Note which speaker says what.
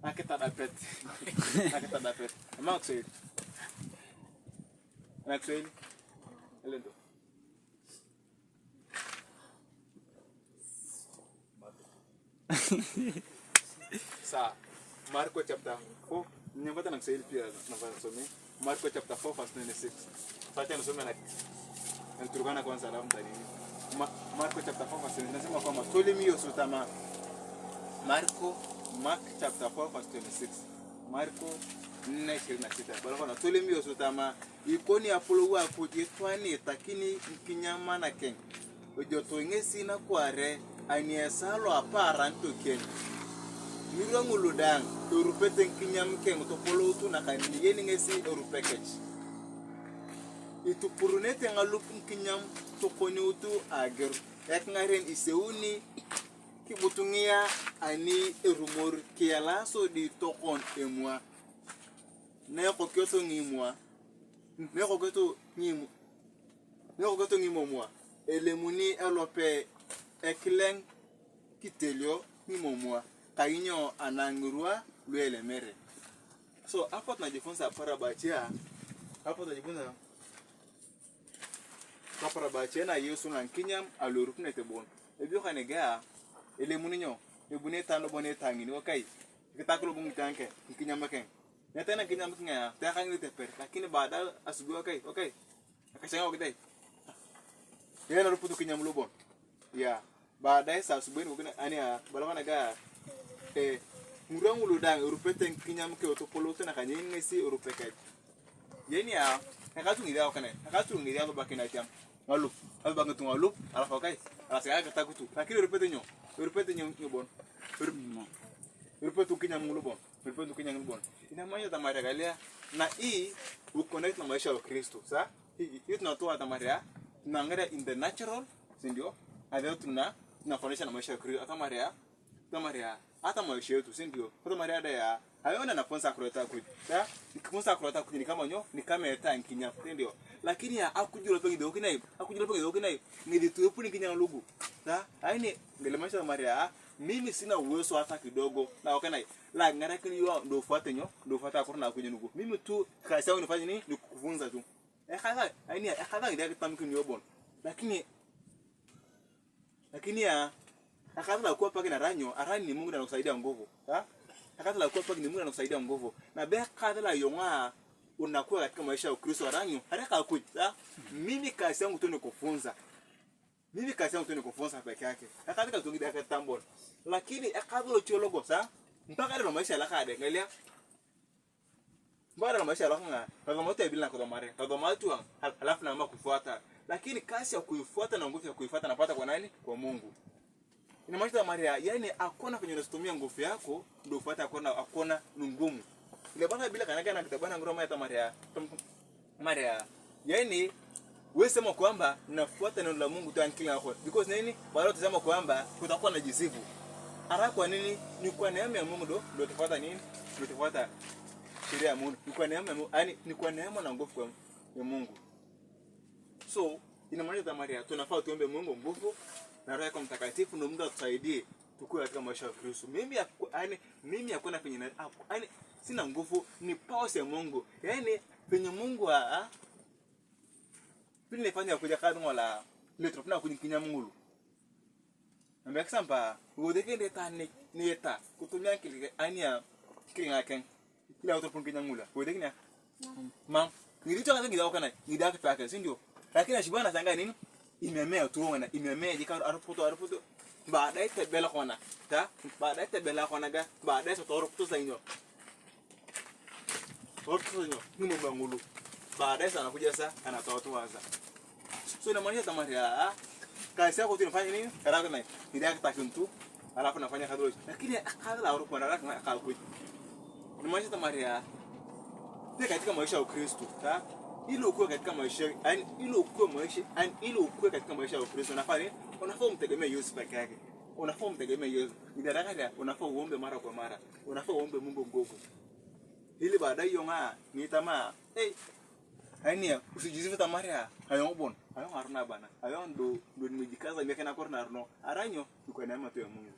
Speaker 1: Akitadapet. Akitadapet. Ama Kiswahili. Na Kiswahili. Ile ndo. Sawa. Marko chapter 4. Nimepata na Kiswahili pia nafaa nisome. Marko chapter 4 verse 26. Sasa nisome na Turkana kwanza alafu mtanini. Marko chapter 4 verse 26 nasema kwamba Ptolemy sutama. Marko Mark chapter 4 verse 26. Marko 4:26. Bala na Ptolemy sutama ikoni apolo wa kujitwani takini nkinyama na ken. Ojoto ngesi na kware aniesalo apara ntoken. Mirangulu dang erupete nkinyam keng topolo tu na kani yeni ngesi erupekech. Itupurunete ngalup nkinyam tokoni utu ager ekngaren iseuni kibutungia ani erumor kialaso di tokon emwa. Neko kyoto ngimwa. Neko kyoto ngimu. Neko kyoto ngimomwa. Elemuni elope ekleng kitelio ngimomwa. Kainyo anangurua luelemere. So hapo tunajifunza parabachia. Hapo tunajifunza parabachia na Yesu na nkinyam alorupne tebon. Ebyo kanega elemuni nyo ebune tano bone tangini wakai. Kitaklo bungi tanke nkinyam ken. Na tena nkinyam kinga takangi teper lakini baada asubuhi wakai wakai. Akashanga wakidai. Yeye anarupu kinyam lubon. Ya, baadaye saa asubuhi ngokina ani balakana ga ngurangulu dang urupete nkinyam ke otopolo tena kanyenge si urupeke. Yeni ya akatu ngidia wakane akatu ngidia babaki na tiam. Ngalup, alu banget ngalup, alafu wakai. Alafu ya katakutu. Lakini urupete nyo bon. Urupete kinyam ngulubon. Urupete kinyam ngulubon. Ina maana tamaria galia na hii uconnect na maisha ya Kristo, sa? Hii tunatoa tamaria tunaangalia in the natural, si ndio? Hadi tunafanisha na maisha ya Kristo. Hata Maria hata maisha yetu, si ndio? Hata Maria da ya hayona nafunza kuleta kuja. Sa? Nikifunza kuleta kuja ni kama nyo, ni kama eta nkinya, si ndio? Lakini ya akujula pengi doki nai, akujula pengi doki nai, ngidituepu ni kinya lugu. Sa? Haini ngele maisha ya Maria, mimi sina uwezo hata kidogo. Na wakanai, la ngarakini yo ndo fuate nyo, ndo fuata akora kuja nugu. Mimi tu kazi yangu nifanye nini? Ni kufunza tu. Ekhaza, haini ekhaza ndio kitamki ni obon. Lakini ya akatala kuwa pake na ranyo, arani ni Mungu anakusaidia nguvu. Ha? Akatala kuwa pake ni Mungu anakusaidia nguvu. Na be akatala yonga unakuwa katika maisha ya Kristo aranyo, haraka kuja. Mimi kazi yangu tu ni kufunza. Mimi kazi yangu tu ni kufunza peke yake. Akatala tungi akatambona. Lakini akatala chologo sa mpaka leo maisha la kade angalia. Mpaka leo maisha la kanga, kama mtu bila kudomare, kama tu halafu na mama kufuata. Lakini kazi ya kuifuata na nguvu ya kuifuata napata kwa nani? Kwa Mungu. Ina maana Maria, yani hakuna kwenye unatumia nguvu yako ndio ufuate, hakuna ngumu. Ile bana bila kanaka na kitabana ngoma ya Maria. Maria, yani wewe sema kwamba nafuata neno la Mungu tu ankili yako. Because nini? Wale utasema kwamba kutakuwa na jisifu. Ara kwa nini? Ni kwa neema ya Mungu ndio tufuata nini? Ndio tufuata sheria ya Mungu. Ni kwa neema ya Mungu, yani ni kwa neema na nguvu ya Mungu. So, ina maana Maria tunafaa tuombe Mungu nguvu na Roho Mtakatifu ndio Mungu atusaidie tukue katika maisha ya Kristo. Mimi yani mimi hakuna penye yani sina nguvu, ni power ya Mungu. Yani penye Mungu a pili nifanya kuja kadhi ngola ile tupna kunyikinya Mungu. Ambia kisamba udekende tani nieta kutumia kile ania kile ngake ile auto punkinya Mungu. Udekenya mam nilicho kaza ngidao kana ngidao paka si ndio? Lakini ashibana sanga nini? Imemea tu wana imemea jika aruputo baadaye tabela kona ta baadaye tabela kona ga baadaye toroputo sanyo toroputo sanyo ni mbangulu baadaye sana kuja sasa anatoa tu waza. So ina maana tamaria kazi yako tu inafanya nini? Haraka na ndio takintu alafu nafanya kazi lakini kazi la arupu na haraka akakuja. Ina maana tamaria pia katika maisha ya Kristo ta ili ukue katika maisha, yani ili ukue maisha, yani ili ukue katika maisha ya Kristo unafaa nini? Unafaa umtegemee Yesu peke yake. Unafaa umtegemee Yesu. Ni unafaa uombe mara kwa mara. Unafaa uombe Mungu nguvu. Ili baadaye yonga ni tamaa. Eh. Yani usijizifu tamaa hayo bon. Hayo haruna bana. Hayo ndo nimejikaza miaka na korna arno. Aranyo ni kwa neema tu ya Mungu.